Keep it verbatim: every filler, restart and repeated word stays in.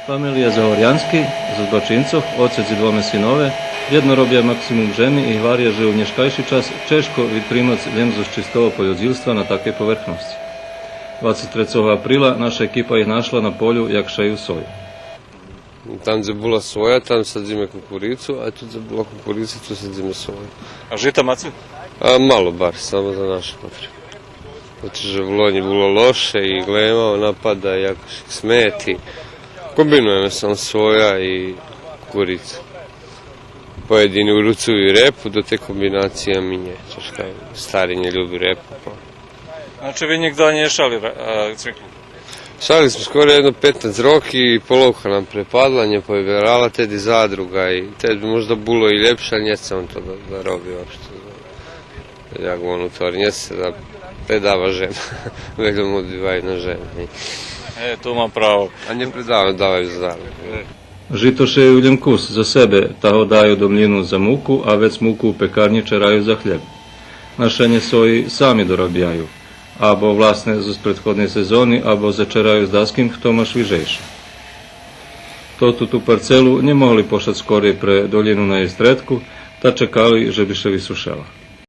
Фамелия Загорянски зоз Бачинцох, оцец и двоме синове, єдно робя максимум жеми и гваря же у нєшкайши час чежко витримац лєм зоз чистого польодїлства на такей поверхносци. Двацец трецого априла наша екипа их нашла на полю як шею сою. Там дзе була соя, там садзиме кукурицу, а ту дзе була кукурица, ту садзиме сою. А жита маце? А мало бар, само за нашу потребу. Зато же влонї було лоше и глема, она пада якош смети. Комбинуєме само соя и кукурица. Поєдини уруцую и репу, до те комбинация ми нє. Чежко, стари нє люби репу, па. Значи, ви нїґда нє шали, а, цвиклу? Шали зме скоро єдно петнац роки и половка нам препадла, нє пооберала, теди задруга и теди би можда було и лєпше, а нє сцем то да, да роби вообще. Як вон у творнєце да предава жем. Вельо му одбиваю на жем. Е, ту мам право. А нє предава, даваю за даром. Жито шею лєм кус за себе, та го даю до млїну за муку, а вец муку у пекарнї чераю за хлєб. Нашенє сої сами доробяю, або власне зоз предходней сезони, або зачераю з даским, хто ма швижейше. Тоту ту парцелу нє могли пошац скорей пре долїну на єй стредку, та чекали же би ше висушела.